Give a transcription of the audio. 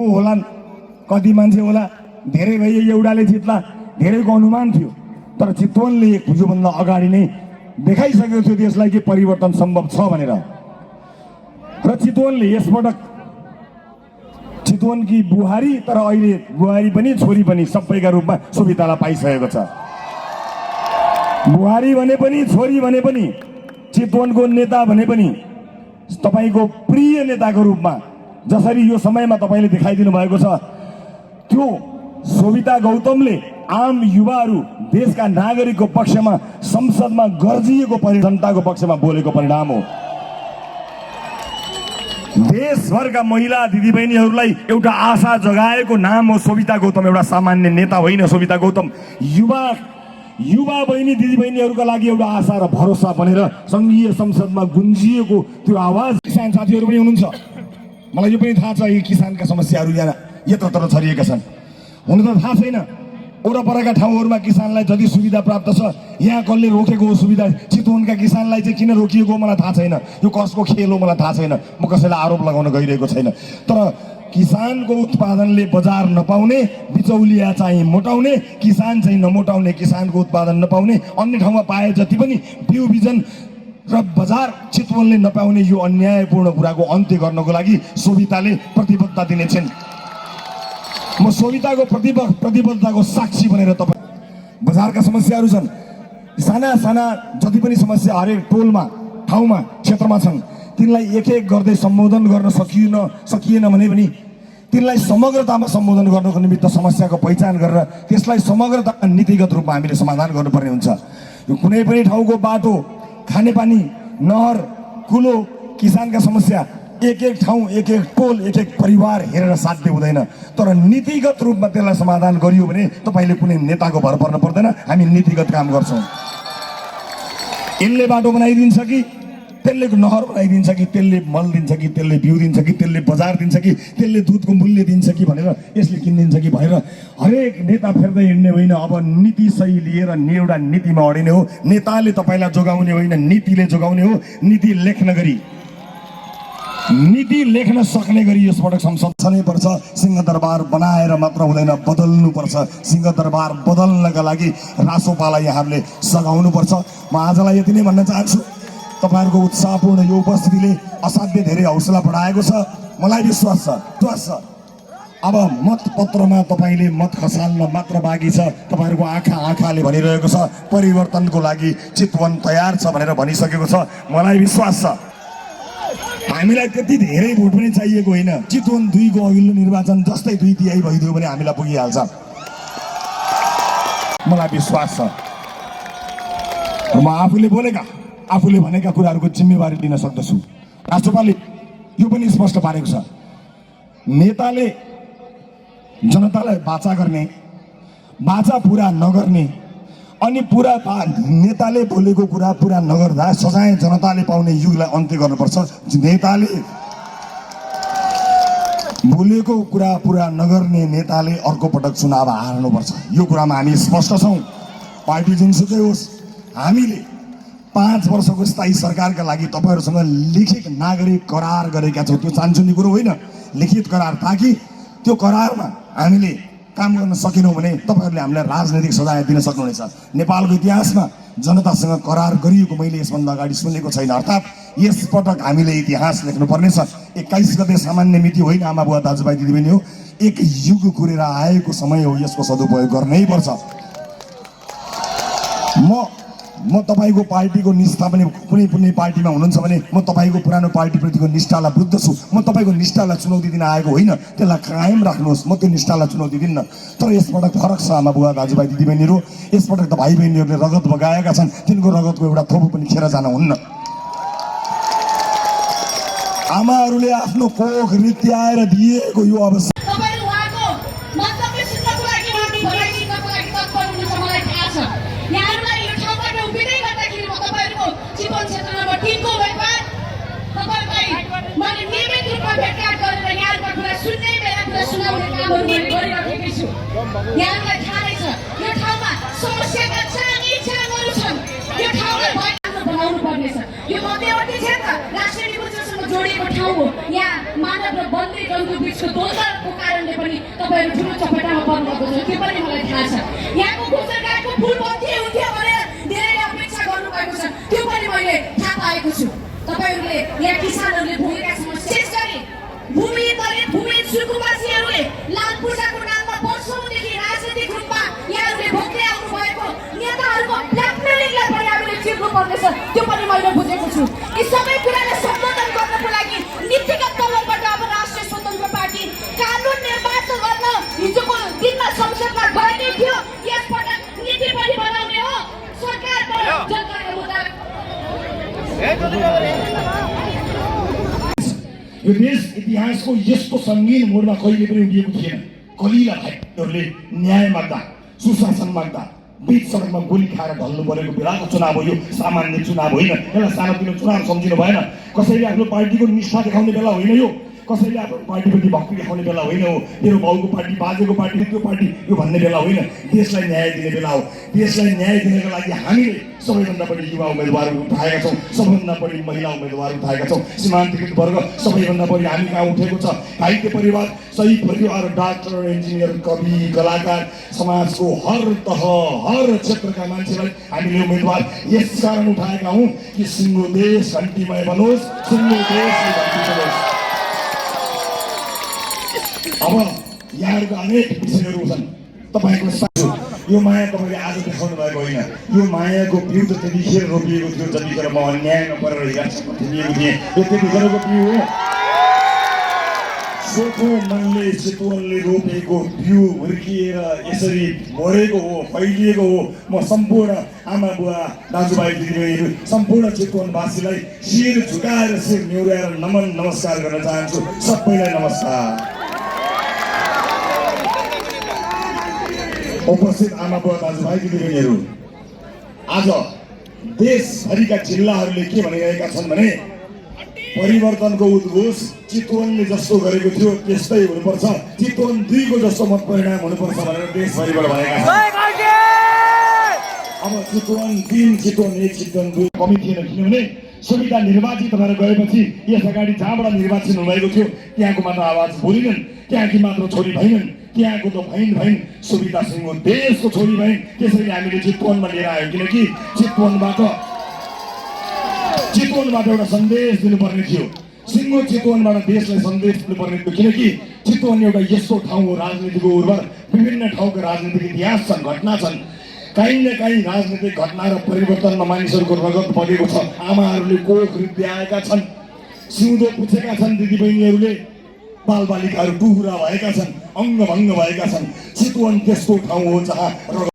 होलान्, कति मान्छे होला, धेरै भए एउटाले जित्ला, धेरैको अनुमान थियो। तर चितवनले योभन्दा अगाडि नै देखाइसकेको थियो देशलाई कि परिवर्तन सम्भव छ भनेर। र चितवनले यसपटक चितवनकी बुहारी, तर अहिले बुहारी पनि छोरी पनि सबैका रूपमा सुविधालाई पाइसकेको छ। बुहारी भने पनि, छोरी भने पनि, चितवनको नेता भने पनि, तपाईको प्रिय नेताको रूपमा जसरी यो समयमा तपाईले देखाइदिनु भएको छ, त्यो सोभिता गौतमले आम युवाहरू, देशका नागरिकको पक्षमा संसदमा गर्जिएको जनताको पक्षमा बोलेको परिणाम हो। देशभरका महिला दिदीबहिनीहरूलाई एउटा आशा जगाएको नाम हो सोभिता गौतम। एउटा सामान्य नेता होइन सोभिता गौतम, युवा बहिनी दिदीबहिनीहरूका लागि एउटा आशा र भरोसा बनेर संघीय संसदमा गुन्जिएको त्यो आवाज। किसान साथीहरू पनि हुनुहुन्छ, मलाई यो पनि थाहा छ यी किसानका समस्याहरू यहाँ यत्रत्र छरिएका छन्। हुन त थाहा छैन वरपरका ठाउँहरूमा किसानलाई जति सुविधा प्राप्त छ, यहाँ कसले रोकेको हो सुविधा, चितवनका किसानलाई चाहिँ किन रोकिएको मलाई थाहा छैन। यो कसको खेल हो मलाई थाहा छैन, म कसैलाई आरोप लगाउन गइरहेको छैन। तर किसानको उत्पादनले बजार नपाउने, बिचौलिया चाहिँ मोटाउने, किसान चाहिँ नमोटाउने, किसानको उत्पादन नपाउने, अन्य ठाउँमा पाए जति पनि बिउ बिजन र बजार चितवनले नपाउने यो अन्यायपूर्ण कुराको अन्त्य गर्नको लागि सोभिताले प्रतिबद्धता दिनेछन्। म सोभिताको प्रतिबद्धताको साक्षी बनेर तपाईँ बजारका समस्याहरू छन्, साना साना जति पनि समस्या हरेक टोलमा, ठाउँमा, क्षेत्रमा छन्, तिनलाई एक एक गर्दै सम्बोधन गर्न सकिएन भने पनि तिनलाई समग्रतामा सम्बोधन गर्नको निमित्त समस्याको पहिचान गरेर त्यसलाई समग्रतामा नीतिगत रूपमा हामीले समाधान गर्नुपर्ने हुन्छ। यो कुनै पनि ठाउँको बाटो, खानेपानी, नहर, कुलो, किसानका समस्या एक एक ठाउँ, एक एक टोल, एक एक परिवार हेरेर साध्य हुँदैन। तर नीतिगत रूपमा त्यसलाई समाधान गरियो भने तपाईँले कुनै नेताको भर पर्न पर्दैन, हामी नीतिगत काम गर्छौँ। यसले बाटो बनाइदिन्छ कि, त्यसले नहर बनाइदिन्छ कि, त्यसले मल दिन्छ कि, त्यसले बिउ दिन्छ कि, त्यसले बजार दिन्छ कि, त्यसले दुधको मूल्य दिन्छ कि भनेर, यसले किनिदिन्छ कि भनेर हरेक नेता फेर्दै हिँड्ने होइन। अब नीति सही लिएर एउटा नीतिमा अडिने हो। नेताले तपाईँलाई जोगाउने होइन, नीतिले जोगाउने हो। नीति लेख्न सक्ने गरी यसपटक संसद छनैपर्छ। सिंहदरबार बनाएर मात्र हुँदैन, बदल्नुपर्छ। सिंहदरबार बदल्नका लागि रासोपालाई यहाँहरूले सघाउनुपर्छ। म आजलाई यति नै भन्न चाहन्छु, तपाईहरुको उत्साहपूर्ण यो उपस्थितिले असाध्य धेरै हौसला बढाएको छ। मलाई विश्वास छ अब मतपत्रमा तपाईले मत खसाल्न मात्र बाँकी छ। तपाईहरुको आँखाले भनिरहेको छ परिवर्तनको लागि चितवन तयार छ भनेर भनिसकेको छ। मलाई विश्वास छ हामीलाई त्यति धेरै भोट पनि चाहिएको होइन। चितवन 2 को अघिल्लो निर्वाचन जस्तै 2/3 भइदियो भने हामीलाई पुगिहाल्छ। मलाई विश्वास छ म आफूले भनेका कुराहरूको जिम्मेवारी लिन सक्दछु। राष्ट्रपालले यो पनि स्पष्ट पारेको छ, नेताले जनतालाई बाचा गर्ने, बाचा पूरा नगर्ने अनि नेताले बोलेको कुरा पूरा नगर्दा सजाय जनताले पाउने युगलाई अन्त्य गर्नुपर्छ। नेताले बोलेको कुरा पूरा नगर्ने नेताले अर्को पटक चुनाव हार्नुपर्छ। यो कुरामा हामी स्पष्ट छौँ। पार्टी जुनसुकै होस्, हामीले 5 वर्षको स्थायी सरकारका लागि तपाईहरुसँग लिखित नागरिक करार गरेका छौँ। त्यो चान्चुने कुरो होइन, लिखित करार, ताकि त्यो करारमा हामीले काम गर्न सकेनौँ भने तपाईहरुले हामीलाई राजनैतिक सजाय दिन सक्नुहुनेछ। नेपालको इतिहासमा जनतासँग करार गरिएको मैले यसभन्दा अगाडि सुनेको छैन। अर्थात् यसपटक हामीले इतिहास लेख्नुपर्नेछ। 21 गते सामान्य मिति होइन, आमा बुवा दाजुभाइ दिदीबहिनी हो, एक युग कुरेर आएको समय हो। यसको सदुपयोग गर्नै पर्छ। म तपाईको पार्टीको निष्ठा पनि कुनै पार्टीमा हुनुहुन्छ भने म तपाईको पुरानो पार्टीप्रतिको निष्ठालाई बुझ्दछु। म तपाईको निष्ठालाई चुनौती दिन आएको होइन, त्यसलाई कायम राख्नुहोस्। म त्यो निष्ठालाई चुनौती दिन्न। तर यसपटक फरक छ आमा बुवा दाजुभाइ दिदीबहिनीहरू। यसपटक त भाइ बहिनीहरूले रगत बगाएका छन्, तिनको रगतको एउटा थोपो पनि खेर जान हुन्न। आमाहरूले आफ्नो कोख रित्याएर दिएको यो अवस्था यहाँलाई थाहा छ यो ठाउँमा समस्याका चाङहरू छन्। यो ठाउँलाई बनाउनु पर्नेछ। यो मध्यवर्ती क्षेत्र राष्ट्रिय निकुञ्जसँग जोडिएको ठाउँ हो। यहाँ मानव र वन्यजन्तु बीचको होल्डरको कारणले पनि तपाईँहरू ठुलो चपेटामा पर्नुभएको छ त्यो पनि मलाई थाहा छ। यहाँको गुजरगाडको फुल बन्दी हुन्थ्यो भनेर धेरैले अपेक्षा गर्नुभएको छ त्यो पनि मैले थाहा पाएको छु। तपाईँहरूले यहाँ किसानहरूले भोगेका समस्या विशेष गरी भूमि दलित भूमि सुकुम्बासीहरूले लाल पूजाको नाममा वर्षौँदेखि राजनीतिक रूपमा यहाँहरूले भोग्दै आउनु भएको नेताहरूको ब्ल्याकमेलिङलाई पनि हामीले चिर्नु पर्नेछ त्यो पनि मैले बुझेको छु। यी सबै कुरालाई सम्बोधन गर्नको लागि नीतिगत तलबाट अब राष्ट्रिय स्वतन्त्र पार्टी कानुन निर्माण गर्न हिजोको दिनमा संसदमा गएकै थियो। यसपटक नीति पनि बनाउने हो सरकारको जनताको मुद्दा। यो देश इतिहासको यस्तो सङ्गीन मोडमा कहिले पनि उभिएको थिएन। कलिला भाइहरूले न्याय माग्दा सुशासन माग्दा बीच सडकमा गोली खाएर ढल्नु परेको बेलाको चुनाव हो। यो सामान्य चुनाव होइन, यसलाई सानोतिनो चुनाव सम्झिनु भएन। कसैले आफ्नो पार्टीको निष्ठा देखाउने बेला होइन यो, कसैले आफ्नो पार्टीप्रति भक्ति देखाउने बेला होइन हो। मेरो बाउको पार्टी बाजेको पार्टी त्यो पार्टी यो भन्ने बेला होइन, देशलाई न्याय दिने बेला हो। देशलाई न्याय दिनको लागि हामीले सबैभन्दा बढी युवा उम्मेदवारहरू उठाएका छौँ, सबैभन्दा बढी महिला उम्मेदवार उठाएका छौँ। सीमान्तकृत वर्ग सबैभन्दा बढी हामी कहाँ उठेको छ। घाइते परिवार, सही परिवार, डाक्टर, इन्जिनियर, कवि, कलाकार, समाजको हर तह हर क्षेत्रका मान्छेलाई हामीले उम्मेदवार यसकारण उठाएका हौँ कि सिङ्गो देश घन्टीमय बनोस्, सिङ्गो देशले घन्टी बनोस्। अब यहाँहरूको अनेक विषयहरू छन्। तपाईँको साथी यो माया तपाईँले आज देखाउनु भएको होइन, यो मायाको बिउ त त्यतिखेर रोपिएको थियो जतिखेर म अन्यायमा परेर हिरासतमा थिमिएको थिएँ। यो त्यतिखेरको बिउ हो। सोखो मनले चितवनले रोपेको बिउ हुर्किएर यसरी मरेको हो, फैलिएको हो। म सम्पूर्ण आमा बुवा दाजुभाइ दिदीबहिनीहरू सम्पूर्ण चितवनवासीलाई शिर झुकाएर शिर न्यौराएर नमन नमस्कार गर्न चाहन्छु। सबैलाई नमस्कार। उपस्थित आमा बुवा दाजुभाइ दिदीबहिनीहरू, आज देशभरिका जिल्लाहरूले के भनिरहेका छन् भने परिवर्तनको उद्घोष चितवनले जस्तो गरेको थियो त्यस्तै हुनुपर्छ, चितवन 2 को जस्तो मत परिणाम हुनुपर्छ भनेर देशभरिबाट भनेका छन्। अब चितवन 3, चितवन 1, चितवन 2 कमी थिएन, किनभने सुविधा निर्वाचित भएर गएपछि यस अगाडि जहाँबाट निर्वाचन हुनुभएको थियो त्यहाँको मात्र आवाज बोलिनन्, त्यहाँकी मात्र छोरी भइनन्, त्यहाँको त भइन् सुविधा सिंह देशको छोरी भइन्। त्यसैले हामीले चितवनमा लिएर आयौँ, किनकि चितवनबाट एउटा सन्देश दिनुपर्ने थियो। सिङ्गो चितवनबाट देशलाई सन्देश दिनुपर्ने थियो, किनकि चितवन एउटा यस्तो ठाउँ हो राजनीतिको उर्वर, विभिन्न ठाउँका राजनीतिक इतिहास छन्, घटना छन्। काहीँ न काहीँ राजनीतिक घटना र परिवर्तनमा मानिसहरूको रगत बगेको छ। आमाहरूले कोख रित्याएका छन्, सिउँदो पुछेका छन्, दिदीबहिनीहरूले बालबालिकाहरू टुहुरा भएका छन्, अङ्गभङ्ग भएका छन्। चितवन त्यस्तो ठाउँ हो जहाँ